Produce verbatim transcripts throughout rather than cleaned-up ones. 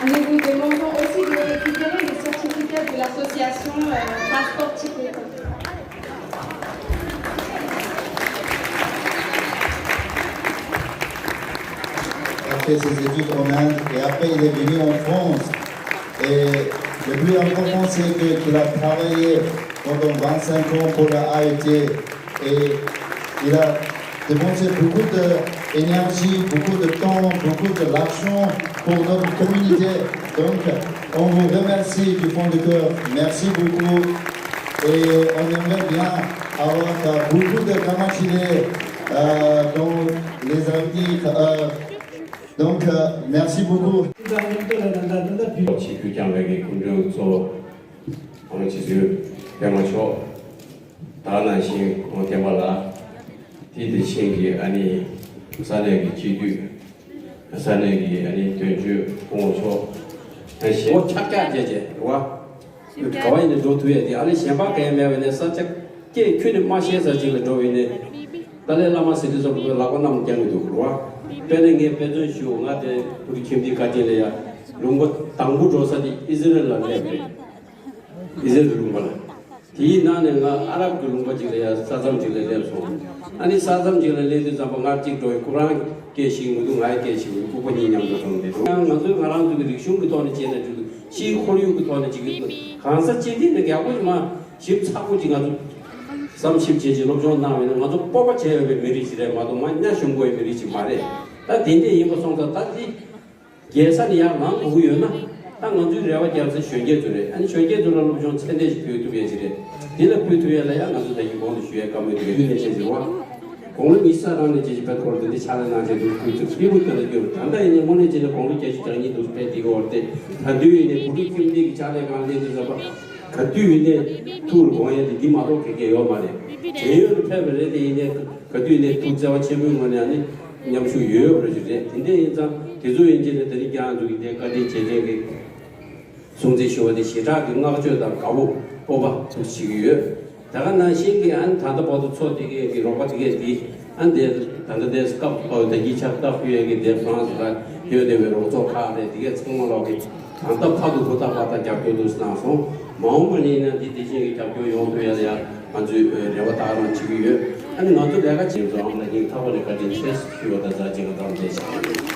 Allez, nous demandons aussi de récupérer le certificat de l'association euh, Passeport Ticket. A fait ses études en Inde et après il est venu en France. Et le plus important, c'est que, qu'il a travaillé pendant vingt-cinq ans pour la A E T et il a dépensé beaucoup d'énergie, beaucoup de temps, beaucoup de l'argent pour notre communauté. Donc, on vous remercie du fond du cœur. Merci beaucoup. Et on aimerait bien avoir euh, beaucoup de Kamachile euh, dans les avenirs. Euh, donc, euh, merci beaucoup. ཆེ་ཁུལ་རྐྱང་བའི་གི་སྐུ་མགྲོན་གཙོ་བོ་ཨ་མ་ཆེ་ཚུལ་པད་མ་མཆོག་ད་ནང་བཞིན་ཁོང་བསྟན་པ་ལགས། དེ་དེ་བཞིན་གྱི་ཨ་ནི་ས་གནས་ཀྱི་སྤྱི་འཐུས། ས་གནས་ཀྱི་ཨ་ནི་དོན་གཅོད་སྐུ་ངོ་མཆོག་ད་གཞན་པོ་ཆག་ཆག་བྱས་བྱས་རེད་བ། ག་བ་ཡིན་ནས་འགྲོ་ཐུབ་ཡས་དེ་ཨ་ནི་གཞན་པ་ག་ཡ་མེད་པ་ནས་ས་ཆ་སྐད་ཁྱོད་ནི་མ་ཤེས་ས་ཅིག་ལ་འགྲོ་བས་ནས། ཏཱ་ལའི་བླ་མ་ཟེར་དུས་ཙམ་པ་ལག་པ་བསྣམས་བརྐྱངས་ཀྱི་འདུག་རེད་བ། དཔེར་ན་ངས་དཔེ་མཚོན་ཞུ་ང་དེ་བུ་རི་ཁྱིམ་སྡེའི་བཀའ་དྲིན་ལ་ཡ་ལུང་པ་དང་པོ་འགྲོ་ས་དེ་ཨི་ཟི་རེལ་ལ་སླེབས་རེད། ཨི་ཟི་རེལ་ལུང་པ་ལ། དེའི་ནང་ནས་ང་ཨ་རབ་ཀྱི་ལུང་པ་ཅིག་ལ་ཡ་ས་མཚམས་ཅིག་ལ་སླེབས་སོང་། ཨ་ནི་ས་མཚམས་ཅིག་ལ་སླེབས་དུས་ཙམ་པ་ང་གཅིག་འགྲོ་ཡི་ཁོ་རང་སྐད་ཤེས་མི་འདུག་ང་ཡི་སྐད་ཤེས་མི་འདུག་ལྐུགས་པ་གཉིས་མཉམ་དུ་འགྲོ་འདི་འདུག་ཡང་ང་ཚོས་ང་རང་ཚོ་གི་རིག་གཞུང་གི་ཐོག་ནས་བྱས་ན་འགྲིག་འདུག་ཕྱིའི་ཁོར་ཡུག་གི་ཐོག་ནས་ཅིག་གི་གང་ས་སྤྱི་འཐུས་ནས་ཡག་པོ་ཞིག་མ་ཞིབ་ཚགས་པོ་ཅིག་ང་ཚོ་བསམ་ཞིབ་བྱས་ཅིག་སློབ་སྦྱོང་གནང་བས་ན་ང་ཚོ་སྤོབས་པ་བྱས་ཡོད་པའི་མི་རིགས་ཤིག་རེད་མ་གཏོགས་མ་ཉག་གཞུང་དགོས་པའི་མི་རིགས་ཤིག་མ་རེད། ད་དེ་འདྲས་ཡིན་པ་སོང་ཙང་ད་འདི། རྒྱལ་ས་ནས་ཡར་ལངས་དགོས་ཀྱི་ཡོད་ན། ད་ང་ཚོའི་རེ་བ་རྒྱབ་ས་གཞོན་སྐྱེས་ཚོ་རེད། ཨ་ནི་གཞོན་སྐྱེས་ཚོ་ལ་སློབ་སྦྱོང་ཚད་ལྡན་ཞིག་ཕུལ་ཐུབ་ཡས་ཅིག་རེད། འདི་ལ་ཕུལ་ཐུབ་ཡས་ལ་ཡང་ང་ཚོ་ད་གིན་གོང་དུ་ཞུ་ཡས་བཀའ་མོལ་དེ་ག་དུས་ནས་བྱས་ཟེར་བ། དགུང་ལོ་ཉི་ཤུ་རྩ་གྲངས་ནས་བྱས་ཅིག་བེད་ཁོར་འདི་འདྲ་ཕྱག་ལས་གནང་བྱས་འདུག་ཁུལ་ཚོ་སྐྱིད་པོ་དེ་ལ་སྐྱོར། ད་ལྟ་ཡིན་ནའི་དངོས་གནས་བྱས་ན་དགུང་ལོ་བརྒྱད་ཅུ་གྱ་གཉིས་འདུག་ཕེབས་བསྡད་ཀྱི་ཡོད་རེད་དེ། ད་དུས་ཡིན་ནའི་བུ་ཕྲུག་ཁྱིམ་སྡེ་གི་ཕྱག་ལས་གང་ལས་འདི་ཟེར་བ། ག་དུས་ཡིན་ནའི་ཐུགས་ལ་དགོངས་ཡས་དེ་འདི་མ་གཏོགས་ག་གེ་ཡོད་མ་རེད། བྲན་གཡོག་ལ་ཕེབས་པ་རེད་དེ་ཡིན་ནའི་ག་དུས་ཡིན་ནའི་ཐུགས་བརྩེ་བ་ཆེན་པོའི་ངང་ནས་ཨ་ནི་མཉམ་ཞུགས་ཡོད་པ་རེད་ཅིག་རེད། དེ་འདྲ་ཡིན་ཙང་དེ་ཚོ་ཡིན་གྱི་ནི་དེ་རིང་ཀྱང་འདུག་གི་དེ་བཀའ་དྲིན་རྗེས་དྲན་གྱི་སྲུང་བརྩི་ཞུ་བ་དེ་ཞེ་དྲག་གི་བསྔགས་བརྗོད་དང་དགའ་བོ་སྤོབས་པ་ཐུགས་བྱེད་ཀྱི་ཡོད། ད་ག་ནང་བཞིན་གྱི་ཨ་ནི་ད་ལྟ་བར་དུ་ཚོགས་དེ་གའི་གི་རོགས་པ་དེ་གས་དེ་ཨ་ནི་དེ་ད་ལྟ་དེ་སྐབས་ད་གི་ཆར་སྟབས་ཡོད་གི་དེ་ཧྥ་རན་སི་ལ་ཡོད་བསྡད་པའི་རོགས་ཚོགས་ཁག་རེད། དེ་གས་ཚང་མ་ལོག་གི་ད་ལྟ་ཕ་དུ་ཧུར་ཐག་པ་ད་རྒྱབ་སྐྱོར་དུ་གནང་སོང་། མ་འོངས་པ་ནས་ཡིན་ན་འདི་དེ་བཞིན་གྱི་རྒྱབ་སྐྱོར་ཡོང་ཐུབ་ཡ་ལ་ཡ་ང་ཚོས་རེ་བ་ད་རང་བྱེད་ཀྱི་ཡོད། ཨ་ནི་ང་ཚོ་ལས་ཀ་བྱེད་མཁན་ཚོའང་ལ་སྙིང་ཐག་པ་ནས་བཀའ་དྲིན་ཆེ་ཞུ་བ་དང་མཛའ་བརྩེ་དང་བཀྲ་ཤིས་བདེ་ལེགས།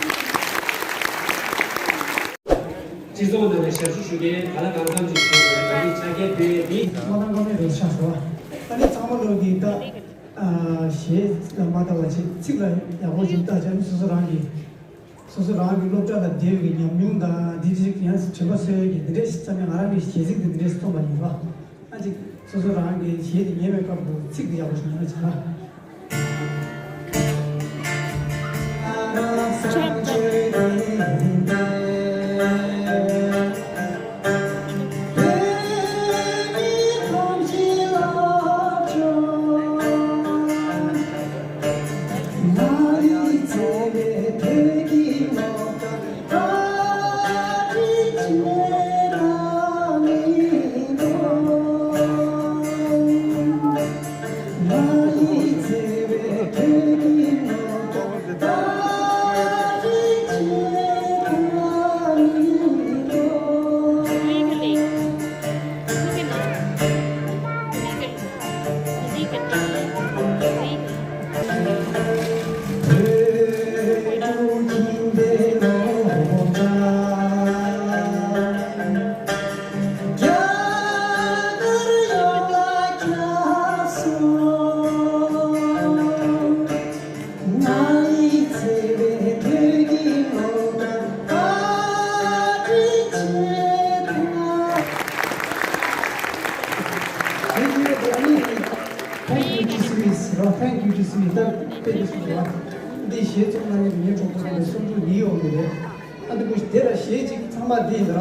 སྤྱི་ཚོགས་ནང་ནས་ཞབས་ཞུ་ཞུ་མཁན་ག་ལ་གང་འཚམ་ཞིག་བྱུང་བའི་ད་ནི་ཆ་རྐྱེན་དཔེ་མི་མ་གཏང་ཀ་མེད་རེད་ཆགས་སོང་བ། ད་ནི་ཚང་མ་ལོག་གི་ད་གཞས་ལ་མ་ལྟ་བ་བྱེད་ཚིག་ལ་ཡག་པོ་ཞིག་ལྟ་བྱ་ནི་སོ་སོ་རང་གི་སོ་སོ་རང་གི་སློབ་གྲྭ་ལ་བསྡད་པའི་ཉམས་མྱོང་དང་འདི་འདྲ་ཞིག་ཡང་དྲན་པ་གསོ་ཡས་ཀྱི་འདི་འདྲ་ཞིག་བསམ་ནས་ང་རང་གི་གཞས་ཚིག་འདི་འདི་འདྲ་ཞིག་རྩོམ་པ་ཡིན་པ། ཨ་ཅིག་སོ་སོ་རང་གི་གཞས་དེ་ཉན་པའི་སྐབས་སུ་ཚིག་དེ་ཡག་པོ་ཞིག་ཉན་ན་བྱ། Thank you, Thank you, G C B. Thank you, G C B. ད་དཔེ་དེ་སུ་རེད་བ། འདི་གཞས་རྩོམ་གནང་མཁན་ངའི་གྲོགས་པོ་དེ་སུམ་ཅུ་ཡིན་ཡོང་གི་རེད། ཨ་འདི་བུ་དེ་ལ་གཞས་ཅིག་ཚང་མ་འདི་ཡིན་ར།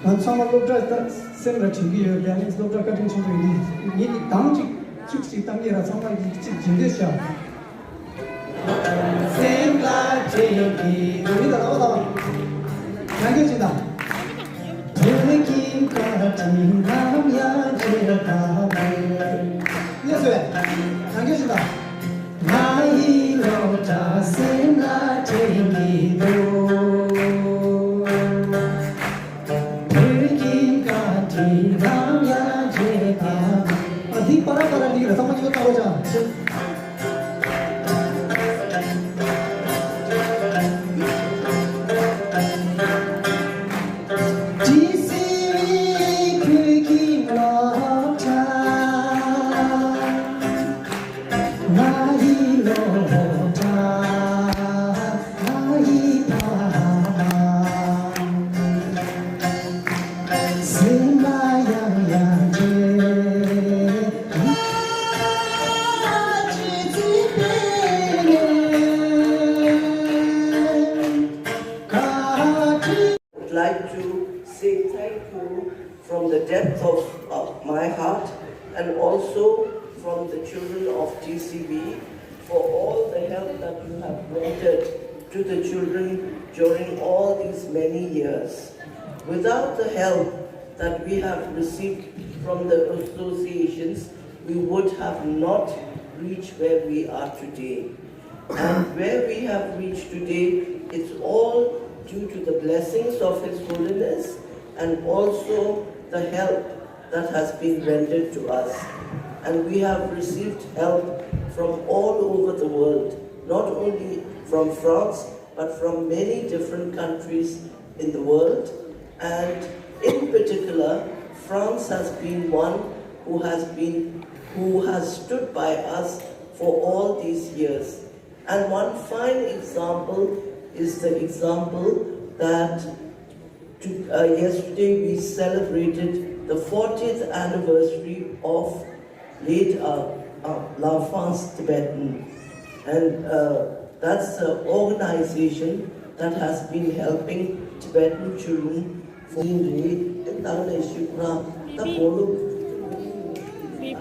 ང་ཚང་མ་སློབ་གྲྭ་ད་སེམས་ལ་དྲན་གྱི་ཡོད་པས་ནི་སློབ་གྲྭ་བཀའ་དྲིན་ཆེན་པོ་ཡིན། ངེད་ཀྱི་གདངས་ཅིག་ཅིག་ཅིག་གཏང་གི་ར། ཚང་མ་གིས་ཅིག་བྱེད་འདོད་བྱ། སེམས་ལ་དྲན་གྱི་འདུག་མི་དང་ལ་བ་དང་། རང་སྐྱོན་ཅིག་དང་། བོད་ཀྱི་བཀའ་དྲིན་ནམ་ཡང་བརྗེད་ཐབས་མེད། ལགས་སོ། རང་སྐྱོན་ཅིག་དང་། ང་ཡི་སློབ་གྲྭ་སེམས་ལ་དྲན་གྱི་འདུག་བོད་ཀྱི་བཀའ་དྲིན་ནམ་ཡང་བརྗེད་ཐབས། ཨ་འདི་པ་ར་པ་ར་འདི་ར་ཚང་མ་ཉིད་ལ་ལྟ་རོགས་བྱ། ཇི་སྲིད་བོད་ཀྱི་སློབ་གྲྭ། ང་ཡི་སློབ་གྲྭ། ང་ཡི་ཕ་མ། སེམས་ལ་ཡང་ཡང་དྲན། ང་ཅི་ཚིག་པའི་ལན། བཀའ་དྲིན། Would like to say thank you from the depth of, of my heart and also from the children of T C B for all the help that you have rendered to the children during all these many years. Without the help that we have received from the associations, we would have not reached where we are today. And where we have reached today, it's all due to the blessings of His Holiness and also the help that has been rendered to us. And we have received help from all over the world, not only from France, but from many different countries in the world. And in particular, France has been one who has been, who has stood by us for all these years. And one fine example is the example that to, uh, yesterday we celebrated the fortieth anniversary of late, uh, uh, L'Enfance Tibetane. And, uh, that's the organization that has been helping Tibetan children for years. ད་ལྟ་ཞིག་རང་ད་གོ་ལུགས། རེད་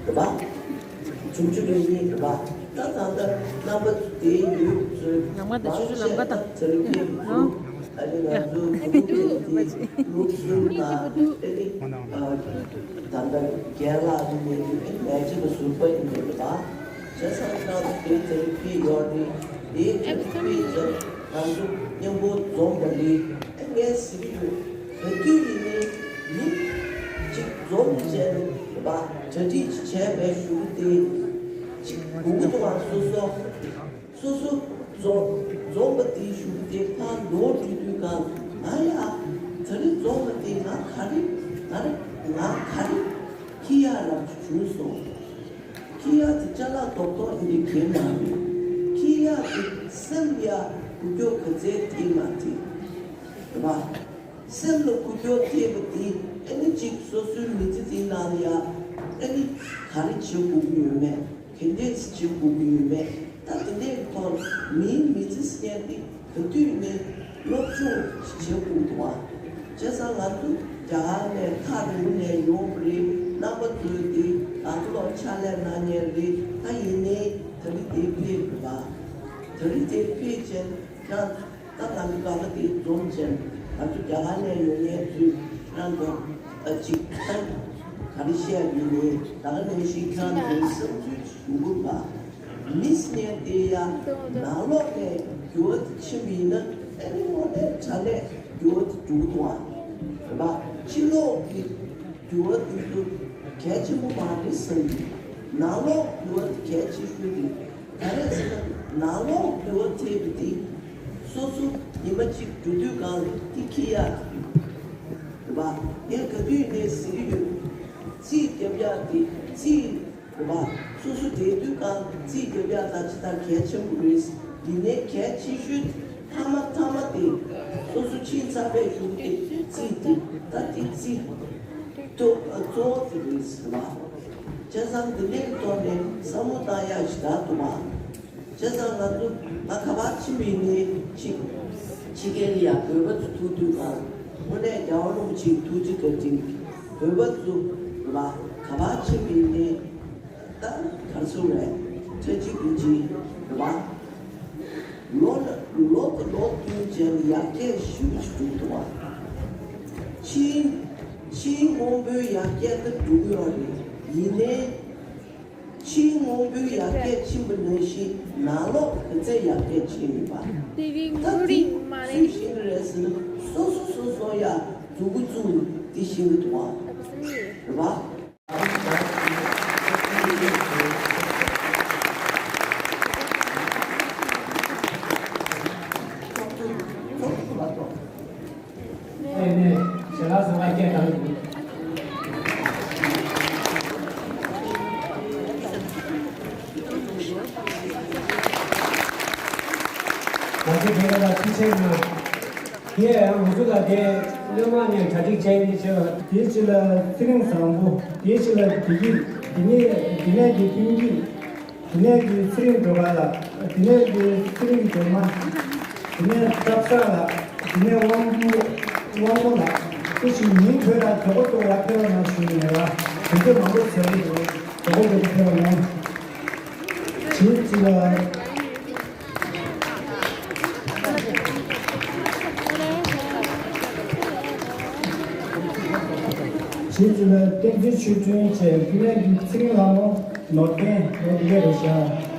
པ། ཆུང་ཆུང་རེད་རེད་པ། ད་ད་ལྟ་རྣམ་པ་དེ་ཡོད་ཚོད། ལམ་ཁ་དང་ཆུང་ཆུང་ལམ་ཁ་དང་། ཚེ་རིང་སྐྱིད། ཨ་ནི་ང་ཚོ་གུ་རུ་རེད་དེ་ལུགས་སྲོལ་དང་ཨ་ནི་ད་ལྟ་རྒན་ལགས་ནས་ཨ་ནི་ལས་བྱེད་པ་ཟུར་པ་ཡིན་པ་རེད་པ། བྱས་ཙང་ཁྱེད་རང་ཚོ་དེ་དེ་རིང་ཕེབས་ཡོད་རེད། དེ་དེ་རིང་ཕེབས་ཙང་ང་ཚོ་མཉམ་པོ་འཛོམས་པ་རེད། ངས་ཟེར་གྱི་ཡོད། ག་དུས་ཡིན་ནའི་མི་གཅིག་འཛོམས་བྱས་ནས་རེད་པ། གྲ་སྒྲིག་ཅིག་བྱས་པའི་གཞུག་དེ་གཅིག་སྒུག་གི་འདུག་ཨ། སོ་སོ་སོ་སོ་འཛོམས་འཛོམས་པ་དེའི་གཞུག་དེ་ཕར་ནོར་འགྲོ་དུས་གང་ང་ཡ་ད་རེས་འཛོམས་པ་དེ་ང་ག་རེ་ང་རེ་ང་ག་རེ་ཁྱི་ཡ་རབ་བྱུང་སོང་། ཁྱི་ཡ་དེ་ཅ་ལག་རྡོག་རྡོག་འདི་གས་མ་རེད། ཁྱི་ཡ་དེ་སེམས་ཡ་འགུལ་སྐྱོད་ག་ཚད་ཐེབས་མ་ཐེབས་རེད་པ། སེམས་ལ་འགུལ་སྐྱོད་ཐེབས་པ་དེ་ཨ་ནི་གཅིག་སོ་སོའི་མི་ཚེ་དེའི་ནང་ལ་ཡ་ཨ་ནི་ག་རེ་བྱེད་དགོས་ཀྱི་ཡོད་མེད། ག་འདྲས་བྱེད་དགོས་ཀྱི་ཡོད་མེད། ད་དེ་འདྲའི་ཐོག་མིའི་མི་ཚེ་ཟེར་མཁན་དེ་ག་དུས་ནས་སློབ་སྦྱོང་བྱེད་དགོས་འདུག་བ། བྱས་ཙང་ང་ཚོ་རྒྱ་གར་ནས་ཐག་རིང་པོ་ནས་ཡོང་བ་རེད། རྣམ་པ་ཚོས་དེ་ང་ཚོ་ལ་ཕྱག་ལས་གནང་མཁན་རེད། ད་ཡིན་ནའི་ད་རེས་དེ་ཕེབས་དགོས་པ། ད་རེས་དེ་ཕེབས་བྱས་ན། ད་ང་ཚོ་གང་ག་དེ་འཛོམས་བྱས་ང་ཚོ་རྒྱ་གར་ནས་ཡོང་མཁན་ཚོས་རང་གི་ཨ་ཅིག་ད་ག་རེ་བཤད་ཡོད་ནའི་ད་ག་ནང་བཞིན་ཁྱེད་རང་ཚོའི་བསམ་ཚུལ་ཞུ་དགོས་པ། མི་ཟེར་མཁན་དེ་ཡང་ནང་ལོགས་ནས་འགྱུར་བ་དེ་ཕྱིན་པ་ཡིན་ན་ཨ་ནི་དངོས་གནས་དྲང་གནས་འགྱུར་བ་དེ་འགྲོ་གི་འདུག་བ། རེད་པ། ཕྱི་ལོགས་ཀྱི་འགྱུར་བ་དེ་ཚོ་གལ་ཆེན་པོ་མ་རེད་བསམ་གྱི། ནང་ལོགས་འགྱུར་བ་དེ་གལ་ཆེ་ཤོས་རེད། ག་རེ་ཟེར་ན་ནང་ལོགས་འགྱུར་བ་ཐེབས་པ་དེ་སོ་སོ་ཉི་མ་གཅིག་འགྲོ་དུས་གང་དེ་ཁྱི་ཡ་རེད་པ། ངས་ག་དུས་ནས་ཟེར་གྱི་ཡོད། རྩིས་རྒྱབ་ཡག་དེ་རྩིས་རེད་པ། སོ་སོ་བསྡད་དུས་གང་རྩིས་རྒྱབ་ཡག་ད་ཅི་ལྟར་གལ་ཆེན་པོ་རེད། ཡིན་ནའི་གལ་ཆེ་ཤོས་མཐའ་མ་མཐའ་མ་དེ་སོ་སོ་ཕྱིན་ཚར་བའི་གཞུག་དེ་རྩིས་དེ་ད་དེ་རྩིས། གཙོ་གཙོ་བོ་དེ་རེད་ཟེར་བ། བྱས་ཙང་འདི་འདྲའི་ཐོག་ནས་བསམ་བློ་བཏང་ཡག་ཞིག་ད་འདུག་བ། བྱས་ཙང་ང་ཚོ་ང་ག་པར་ཕྱིན་པ་ཡིན་ནའི་ཕྱི་ཕྱི་རྒྱལ་ལ་ཡང་བོད་པ་ཚོ་ཐུག་དུས་གང་དངོས་གནས་རྒྱལ་བ་རིན་པོ་ཆེའི་ཐུགས་རྗེ་བཀའ་དྲིན་བོད་པ་ཚོ་རེད་བ། ག་པར་ཕྱིན་པ་ཡིན་ནའི་ད་ག་རེ་ཟེར་རེད། ཁྲ་ཆིལ་རྡོ་གཅིག་རེད་བ། ལོ་ལ་ལོ་གི་ལོ་བསྟུན་བྱས་ནས་ཡར་རྒྱས་ཤུགས་ཆེ་འགྲོ་གི་འདུག་བ། ཕྱིའི་ཕྱིའི་དངོས་པོའི་ཡར་རྒྱས་ད་འགྲོ་གི་ཡོད་རེད། ཡིན་ནའི་ཕྱིའི་དངོས་པོའི་ཡར་རྒྱས་ཕྱིན་པ་ནང་བཞིན་ནང་ལོགས་གི་ག་ཚད་ཡར་རྒྱས་ཕྱིན་ཡོད་པ། ད་དེ་སུས་ཤེས་ཀྱི་རེད་ཟེར་ན་སོ་སོ་སོ་སོ་ཡ་མཛུབ་གུ་བཙུགས་ནས་དེ་ཤེས་ཀྱི་འདུག་བ། རེད་བ། ཨེ་ནས་ཞལ་ལག་ཟ་བ་སྐད་བཏང་འདུག་ང་ཚོ་དེ་ག་ལ་ཐུགས་རྗེ་གནང་། དེ་ཡང་ང་ཚོ་ལ་དེ་སྔོན་མ་ནས་གྲ་སྒྲིག་བྱས་ནས་བྱས་པ། དེའི་རྗེས་ལ་ཚེ་རིང་བཟང་པོ། དེའི་རྗེས་ལ་བདེ་སྐྱིད། དེ་ནས་དེ་ནས་ཀྱི་ཀུན་སྐྱིད། དེ་ནས་ཀྱི་ཚེ་རིང་སྒྲོལ་དཀར་ལགས། དེ་ནས་ཀྱི་ཚེ་རིང་སྒྲོལ་མ། དེ་ནས་སྐྱབས་གསར་ལགས། དེ་ནས་དབང་མོ། དབང་མོ་ལགས། དེ་བཞིན་མིང་བོས་ལ་མགྱོགས་པོ་མགྱོགས་ལ་ཕེབས་རོགས་གནང་ཞུ་ནས་ལ་དུས་ཚོད་མང་པོ་ཟད་ཀྱི་འདུག་མགྱོགས་པོ་མགྱོགས་པོ་ཕེབས་རོགས་གནང་། བྱེད་ཀྱི་ལ། བྱེད་ཀྱི་ལ་བསྟན་འཛིན་ཆོས་སྒྲོན་བཅས་ཀུན་གླེང་གི་ཚེ་རིང་ལྷ་མོ་ནོར་ལྡན་ནོར་ལྡན་རེད་ཤག